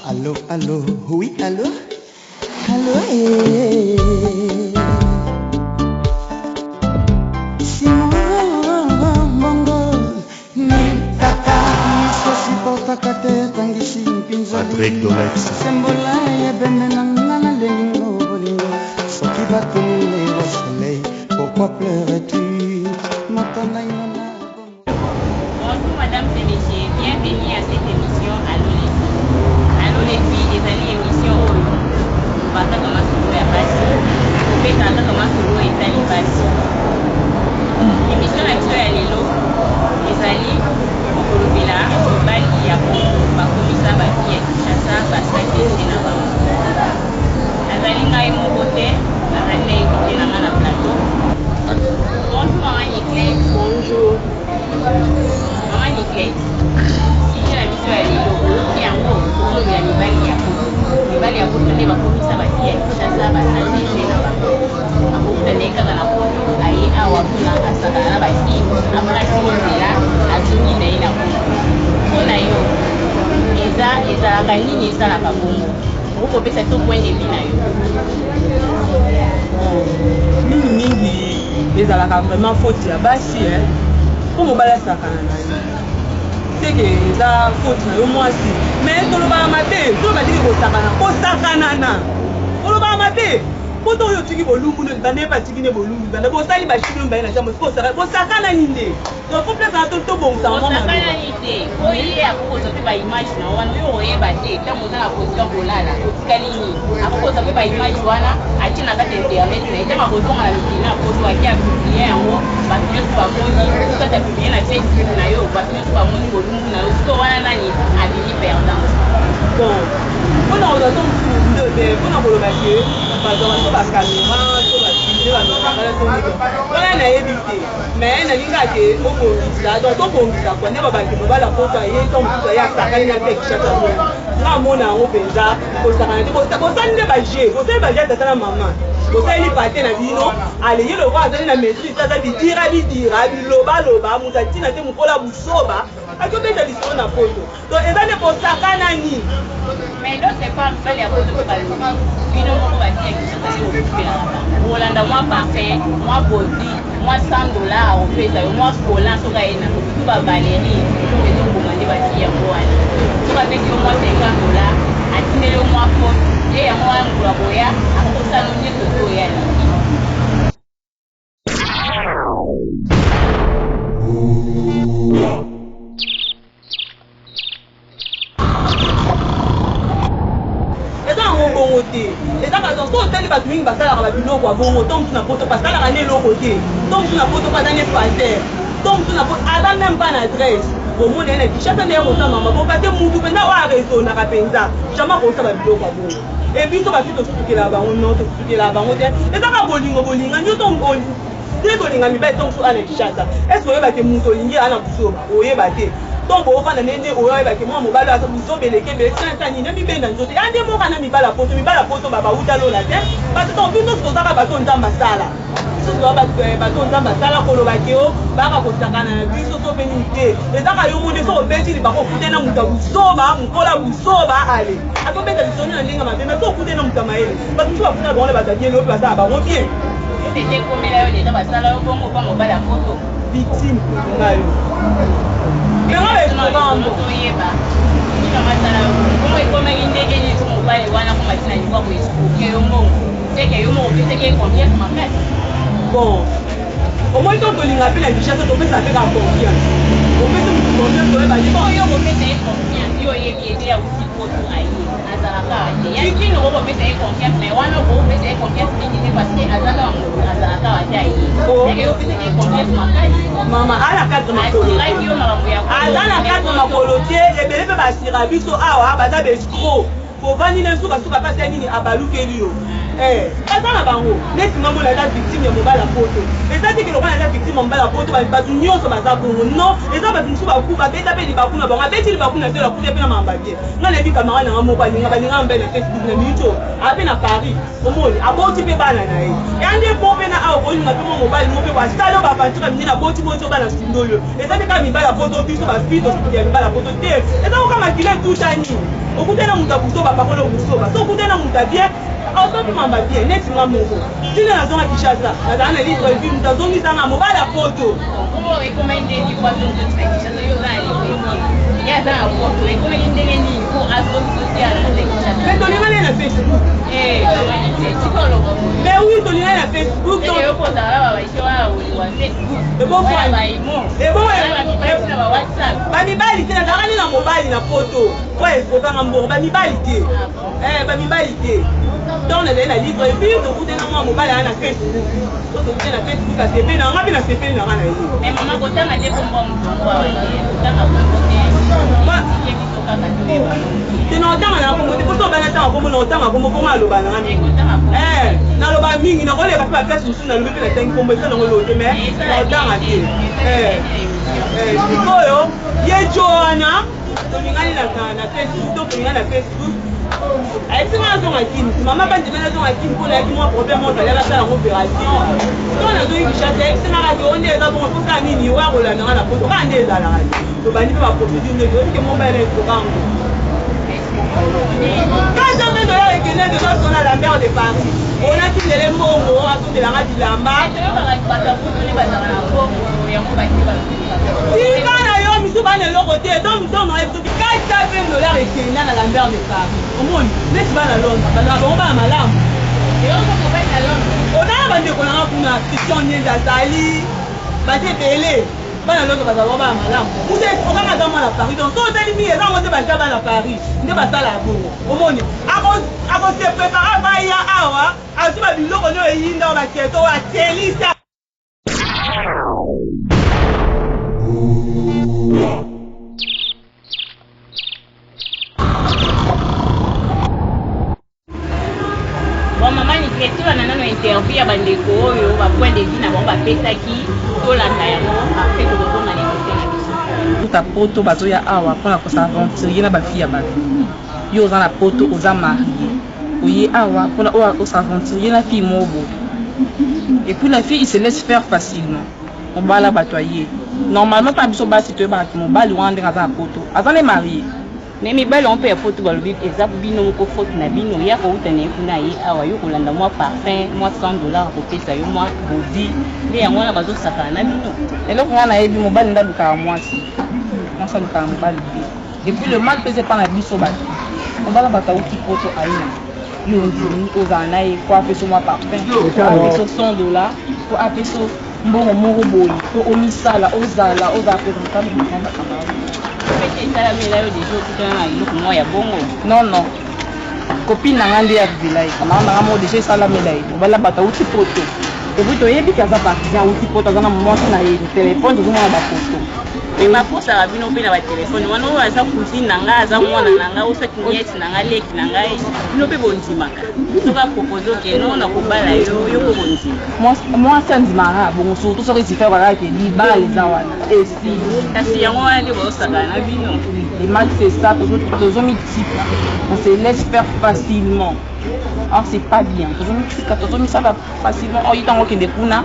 Allo, allo, oui, allo, allo, eh. Simon Bongo, tata, miso supportaka te etangisi mpinzoli. Patrick Dolex. Sembola ebembe na nga nalengi ngo bolingo soki batuni lelo soleil pourquoi pleures-tu moto naino na Bonjour madame et messieurs, bienvenue à cette émission Allo les filles. Allo les filles ezali émission oyo tolobaka masolo ya basi, tobetaka kaka masolo etali basi. Émission na biso ya lelo ezali kolobela mibali ya poto bakomisa bafille ya Kinshasa basakese na bango. Nazali ngai moko te, nazali na invité na ngai na plateau. Bonjour maman Niclette. Bonjour. Mama Niclette, sujet na biso ya lelo oyoki yango tozolobela mibali ya poto. Mibali ya poto nde bakomisa bafille ya Kinshasa basakese na bango. Akokuta nde kaka na poto aye awa mpona asakana na bafille après asili nzela azongi na ye na poto. Mpo na yo eza ezalaka nini esalaka bongo? Okopesa to point de vue na yo. Mingi mingi ezalaka vraiment faute ya basi mpo mobali asakana na yo seke eza faute na yo mwasi mais tolobaka mabe toloba tiki kosakana kosakanana olobaka mabe mpo to oyo otiki bolumbu banda ye batiki nde bolumbu banda bosali bashibino mibale na jambo bosakanani nde donc faut place wana tobongisa mwa maloba Bosakanani te po ye akokozwa mpe baimage na wana oyo oyeba te ntango oza na position kolala otikali nini akokozwa mpe baimage wana atie na kati ya internet na ye ntango akozonga na mikili na poto ake apublier yango bato nyonso bamoni soki apublier na Facebook na yo bato nyonso bamoni bolumbu na yo siko wana nani abimi perdant. Bon, mpona kozwa to mosusu mpona koloba ke bazwaka so bacaméra to bafilme banosakala to nini wana nayebi te mais nalingi ke obongisa donc tobongisa kua nde babandi mobali akota ye to mosusu aye asakani na te Kinshasa bongo nga amona yango mpenza kosakana te bosali nde baje bosali baje ya tata na mama bosaleli pate na bino aleye lokola azali na maîtrise aza bidira bidira bilobaloba moto atina te mokola busoba akobeta lisolo na poto donc eza nde bosakanani. Mais d'autre part mibali ya poto mpe balobi bino moko bafille ya Kinshasa nde bokufelaka bango kolanda mwa parfum mwa body mwa 100 $ akopesa yo mwa collant soki aye nango surtout bavalérie eloko ezoboma nde bafille yango wana soki apesi yo mwa 50 $ atindeli yo mwa faute ye yango wana mokolo ya koya akokosala no nyonso to oyo alingi. Eza yango bongo te eza kaka so otali bato mingi basalaka babiloko ya bongo to mosu na poto basalaka nde eloko te to mosu na poto mpo aza nde fater to mosu na poto aza même pas na adresse omona ye na Kinshasa nde ya kosala mama boka te mutu mpenza oyo araisonnaka mpenza jamais akosala babiloko ya bongo e biso bafille tosutukelaka bango non tosutukelaka bango te eza kaka bolingo bolinga nyonso nde tolinga mibali to mosusu ana Kinshasa est-ce oyeba te moto olingi ana buzoba oyeba te to boofanda nde nde oyo oyeba ke mwa mobali oyo aza buzoba eleki ebele tina ntina nini mibenda nzoto ya nde moko na mibali ya poto mibali ya poto bauta lola te bato to biso tozaka bato Nzambe asala biso toza bato Nzambe asala koloba ke o baka kosakana na biso to mpe nini te ezaka yo moni soki obeti libako okute na moto ya buzoba mokola buzoba ale akobeta lisolo na ndenge mabe mais so okute na moto ya mayele bato mosusu bakuta bango na bato ya bien oyo mpe basala bango bien. Ete ekomela yo deja basala yo bongo pa mobali ya poto? Victime ngai yo. Toyeba nini asala yo bongo ekomaki ndenge nini so mobali wana koma ntina libwa koescroquer yo mbongo seke yo moko opesaki ye confiance makasi? Bon, omoi to tolinga mpe na Kinshasa topesa mpe ka confiance opesi motu confiance oyeba te. Oyo kopesa ye confiance yo oyebi ete auti poto aye azalaka te ya kino okopesa ye confiance mais wana okopesa ye confiance mingi te parce que aza kaka motu azalaka te aye seke yo opesaki ye confiance makasi. Mama ala cadre makolo asiraki yo makambo ya aza na cadre makolo te ebele mpe basira biso awa baza baescrocs kovandi na sukasuka mpasi ya nini abalukeli yo baza na bango neti ngambo naza victime ya mobali ya poto eza te ke lokola naza victime ya mobali ya poto bato nyonso baza bongo non eza bato mosusu baku babeta mpe libaku na bango abeti libaku na te akuta mpe na mamba bien nga nayebi camarade nanga moko alinga balinga mbe na Facebook na minute oyo ape na Paris omoni aboti mpe bana na ye ya nde mo mpe na awa kolinga mpe mwa mobali mo mpe basali oyo baaventure minene aboti boti oyo bana sundoli eza te kaka mibali ya poto biso bafille tosuki ya mibali ya poto te eza koka makila etutani. Okutani na moto ya buzoba, apakoli yo buzoba. Soki okutani na moto ya bien, aosala mpe makambo ya bien. Neti nga moko, tina nazonga Kinshasa, nazala na Libreville, moto azongisa nga mobali ya poto. Bongo ekomaki ndenge nini po azongisa yo na Kinshasa? Yo oza na Libreville, ye aza na poto, ekomaki ndenge nini po azongisa yo tia na kati ya Kinshasa? Mais tolingani na Facebook. Eh, mama Niclette, tika oloba boye. Mais oui, tolingani na Facebook. Eke yo mpe ozalaka na ba baise wana ya bolingo ya Facebook. Ebongo Wana ba imo. Ebongo Wana ba mibali ti na ba WhatsApp. Ba mibali te, nazalaka nde na mobali na poto po escrokanga mbongo, ba mibali te. Eh, ba mibali te. Ntango nazali na Libreville, tokutani na mwa mobali aya na Facebook. So tokutani na Facebook, asepeli na nga mpe nasepeli na nga na ye. Mais mama, kotanga te kombo ya moto yango awa te, kotanga kombo te. Tike biso kaka toyeba. Te, na otanga na kombo te, po so obanda tanga kombo, na otanga kombo mpo nga aloba na nga mingi. Eh, naloba mingi, nakoleka mpe ba place mosusu nalobi mpe natangi kombo, eza nango eloko te, mais na otanga te. Eh, eh, sikoyo ye jo wana tolingani na Facebook, to tolingani na Facebook, ayebisi nga nazonga Kin. Mama bandimi nazonga Kin mpo nayaki mwa problème moko, fallait basala yango opération. To nazongi Kinshasa, ayebisi nga kaka o nde eza bongo, mposa nini oya kolanda nga na poto, kaka nde ezalaka. Tobandi mpe baprocédure nde toyebi ke mobali na ekoka yango. Kaka mpe doya ekende deja sona Lambert de Paris, onatindele mbongo asombelanga bilamba. Tika na yo misu bana eloko te, donc donc na soki 420 dollars ekenda na Lambert de Paris, omoni neti bana Londres bazala bango bana malamu. Onaa bandeko nanga kuna, Christian Nienza azali, baza ebele. Bana Londres bazala bango bana malamu. Mutu okanga aza mwana Paris, donc soki otali mingi eza yango te, baza bana Paris nde basalaka bongo. Omoni ako se prepare baya awa, azwi ba biloko nio eyinda baketo atelisa. Bon, mama Niclette, tolanda nano interview ya bandeko oyo ba point de vue na bango bapesaki, tolanda yango, après tokozonga na émission na biso. Kuta poto bazoya awa mpona kos'aventurer na bafille ya bato. Yo oza na poto, oza marie, oye awa mpona oyo os'aventurer na fille moko boye, et puis la fille, il se laisse faire facilement. Mobala bato aye normalement, mpa biso basi toyebaka ke mobali wana ndenge aza na poto, aza ne marie. Mais mibali yango mpe ya poto balobi eza bino moko faute na bino, ya kouta na ye kuna, ye awa, yo kolanda mwa parfum, mwa 100 dollar, kopesa yo mwa body, nde yango wana bazosakana na bino. Eloko ngai nayebi, mobali nde alukaka mwasi, mwasi alukaka mobali te. Et puis le mal mpe eza epa na biso bato. Mobala bato auti poto, aye na yo, ondimi ozala na ye po apesa mwa parfum, po apesa 100 dollar, po apesa mbongo moko boye, po omisala ozala présentable devant bacamarade. Pete esalamela yo deja, okutana na eloko moko ya bongo? Non, copine na nga nde arrivela ye, camarade na nga moko deja esalamela ye. Mobala bato auti poto, et puis toyebi ke aza parisien, auti poto, aza na mwasi na ye, telefone tozomona bafoto. Me bakosaka bino mpe na batelefone wana, oyo aza cousine na ngai, aza mwana na ngai, osaki nièce na ngai, leki na ngai, bino mpe bondimaka. Soki apropose okeno na kobala yo, yo mpe bondima? Mwasi andimaka bongo, surtout soki esifa kaka ke libala eza wana, esili. Kasi yango wana nde bazosakana na bino. Le mal, c'est ça, tozomitika, on se laisse faire facilement, or c'est pas bien. Tozomitika, tozomisala facilement. Oyi ntango okende kuna,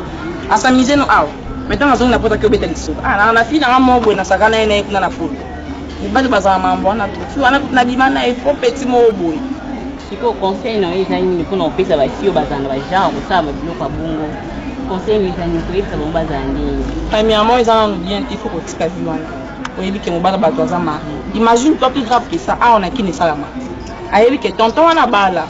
asamize no awa, mais ntango azongi na poto, aki obeta lisolo: ah, na fille nanga moko boye, nasaka na ye na ye kuna na poto. Mibali bazala mambo wana to fi wana, nabima na ye fo petit moko boye. Sikoyo conseil na yo eza nini mpona kopesa bafille oyo bazala na bagenre kosala babiloko ya bongo? Conseil na yo eza nini, koyebisa bango bazala ndenge? Premièrement, eza nanu bien te, il faut kotika vie wana. Oyebi ke mobala bato aza marie, imagine toi, plus grave que ça, awa na kini esalama, ayebi ke tonton wana bala,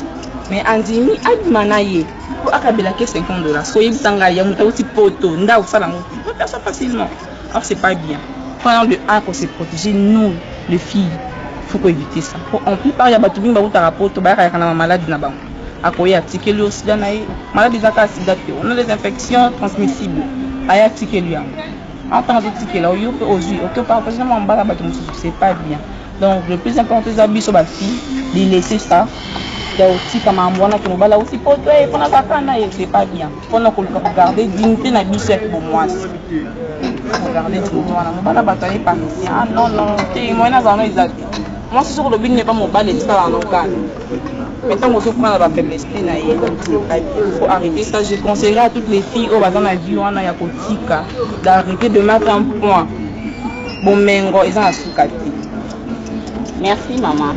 mais andimi abima na ye po akabelaki 50 dollars. So oyebisa ngai, ya moto auti poto nde akosala yango te, peut faire ça facilement, or c'est pas bien. Pendant de un, ko se protéger, nous les filles, faut koéviter ça, po en plupart ya bato mingi bautaka poto, bayakayaka na bamaladi na bango. Akoya, atikeli yo sida na ye. Maladi eza kaka sida te, on a des infections transmissibles. Aya, atikeli yango, en tant azotikela yo mpe ozwi, oke opartage na mwa mobala bato mosusu, c'est pas bien. Donc le plus important eza biso bafille de laisser ça, ya kotika makambo wana ke mobali auti poto ye mpona kaka na ye, c'est pas bien. Mpona koluka kogarde dignité na biso ya kibomwasi, kogarde dignité wana, mobala bato aye parisien, ah non, non te, moyen azala no eza te. Mwasi soki olobi nini epa mobali, etikala no kaka, mais ntango ozoprendre bafaiblesse na ye, il faut arrêter ça. Je conseillerais à toutes les filles oyo baza na vie wana ya kotika, d'arrêter, de mettre un point. Bomengo eza na suka te. Merci, mama.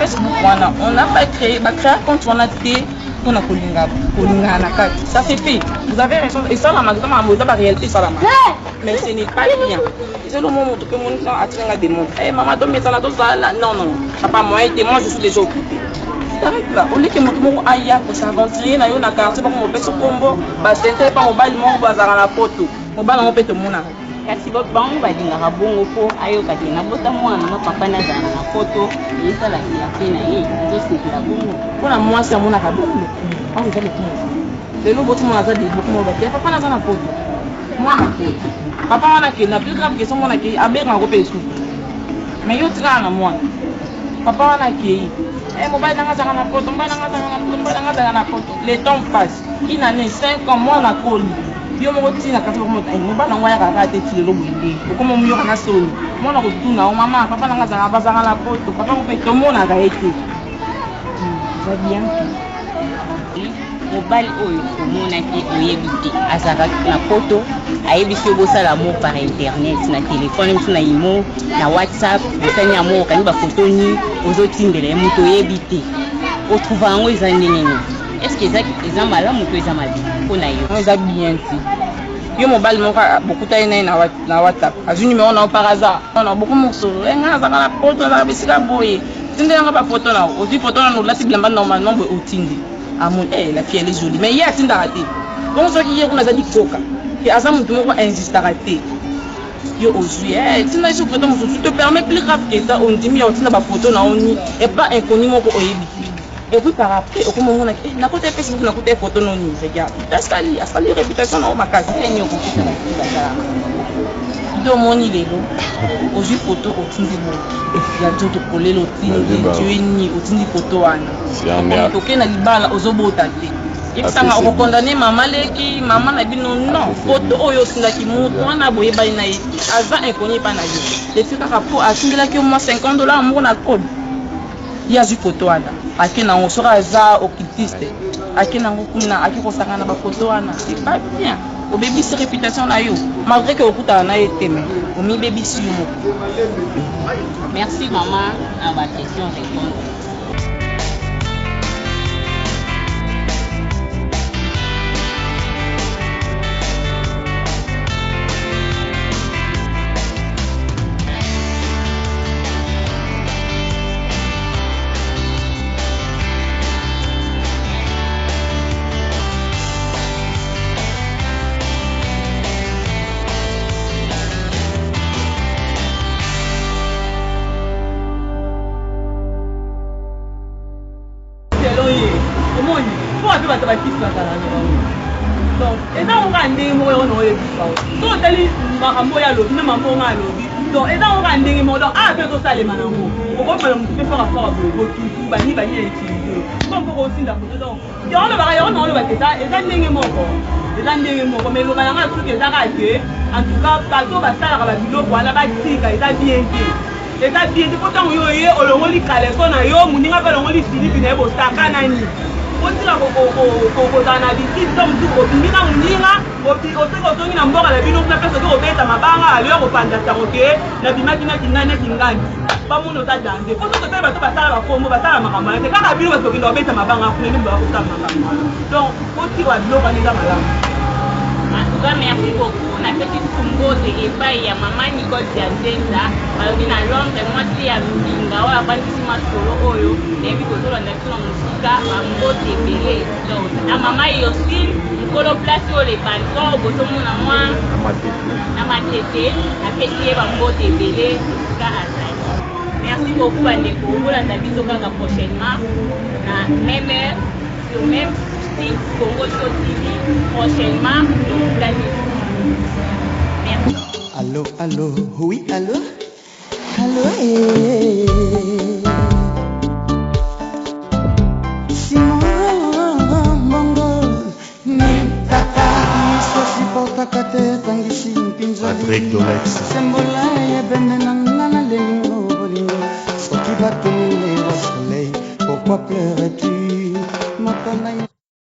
Facebook wana, on n'a pas créé, ba créa compte wana te mpona kolinga, kolingana na kati. Ça se fait, vous avez raison, esalamaka, eza makambo, eza baréalité, esalamaka, mais ce n'est pas bien. Ezelo mo moto mpe moni atinanga demande: "Eh mama, tomesana, tozala." "Non, non, papa, moyen te, moi je suis déjà occupé." T'arrêtes là. Oleke moto moko aya kos'aventurer na yo na quartier, bako mopesa kombo basente pa mobali moko bazalaka na poto, mobali yango mpe tomonaka. Kasi bango balingaka bongo mpo ayoka te nabota mwana nanga, papa nazala na poto, ezala fierté na ye, ezosepela bongo. Mpona mwasi amonaka bongo lokumu awa, eza lokumu. Lelo boti mwana aza debout, mona bake papa naza na poto, mwana poto, papa wana akende na plus grave question, mwana akei, abengaka mpe esuku, mais yo tikala na mwana, papa wana akei. Eh, mobali nanga azalaka na poto, mobali nanga azalaka na poto, mobali nanga azalaka na poto. Le temps passe, une année, 5 ans, mwana akoli, yo moko ntina kati mobali yango ayaka kaka te. Ti lelo boye nde okoma omiyoka na soni, mwana kotuna o: "Mama, papa nanga azalaka, bazalaka na poto, papa ngo mpe tomonaka ye te." Eza bien te. Mobali oyo omonaki, oyebi te azalaka na poto, ayebisi yo bosala amour par internet, na telefone mosu, na imo, na WhatsApp, bosali amour, okangi bafoto ni ozotindela ye, moto oyebi te, otrouva yango eza ndenge nini? Est-ce eza malamu to eza mabe mpo na yo? Eza bien te. Yo mobali moko bokutani na ye na WhatsApp, azwi numero na yo par hasard, na boko mosolo: "Ngai nazalaka na poto, nazalaka bisika boye, tindelanga bafoto na." Ozwi foto nano, olati bilamba normalement boye, otindi, amoni: "Eh, la fille, elle est jolie." Mais ye atindaka te bongo. Soki ye kuna aza likoka ke aza motu moko insistaka te, yo ozwi tinda ye so foto mosusu, te permet plus grave que ça, ondimi ya otinda bafoto na oni epa inconnu moko oyebi te. Et puis par après okomomona: "Eh, nakota Facebook, nakota ye foto noni." Regarde, asali asali réputation na yo makasi. Nini okopesa basi basalaka? Nde omoni lelo ozwi foto, otindi boye ya nzoto kolela, otindi tueni, otindi foto wana, toke na libala, ozobota te, yebisanga okokondane mama leki, mama na bino. Non, foto oyo osindaki motu wana, boyebani na ye te, aza inconnu epa na yo, lefi kaka mpo atindelaki yo mwa 50 $ moko na code. Ye azwi foto wana, ake nango, soki aza occultiste, ake nango kuna, ake kosangana na bafoto wana. C'est pas bien, obebisi réputation na yo, malgré que okutana na ye te, mais omibebisi yo moko. Merci mama na baquestion répondre. Selon ye, omoni mpo bape bato bakisi bazala na bango, donc eza ngo kaka ndenge moko yango na oyebisa. So otali makambo oyo alobi na makambo oyo alobi, donc eza ngo kaka ndenge moko. Donc awa mpe ezosalema nango, okobala motu mpe faka faka boye, botutu bani bani ya utiliser so mpo kotinda foto. Donc yango lobaka, yango na olobaka, eza ndenge moko, eza ndenge moko. Mais loba nanga soki eza kaka te. En tout cas, bato basalaka babiloko wana batika, eza bien te, eza bien te. Mpo ntango yo ye olongoli caleçon na yo, moninga mpe alongoli silipi na ye, bosaka nani? Otika kozala na habitude to mosusu obimi na moninga, osoki ozongi na mboka na bino kuna mpe soki kobeta mabanga, aloya kopanza sango ke nabimaki na kingani na kingani, bamona oza danger. Po soki otali bato basala bakombo, basala makambo wana te, kaka bino bato bokenda kobeta mabanga kuna nde bakosala makambo wana. Donc otika biloko wana, eza malamu. En tout cas, merci beaucoup. Napesi susu mbote epai ya mama Nicole Siazenza, balobi na Londres, mwasi ya mbinga oyo avandisi masolo oyo nayebi kozolanda biso na mosika, bambote ebele na mama Yosine, mokolo place oyo le patron bozomona mwa na Matete, napesi ye bambote ebele esika azali. Merci beaucoup bandeko, bolanda biso kaka prochainement na même heure, sur même site Congo Show TV. Prochainement tokutani. Merci. Allô, allô, oui, allô, allô, eh. Simon Bongo, tata, miso supportaka te, etangisi mpinzoli. Patrick Dolex. Sembola ebende na nga na lelingo bolingo, soki batumile wa soleil, pourquoi pleurais-tu, moto na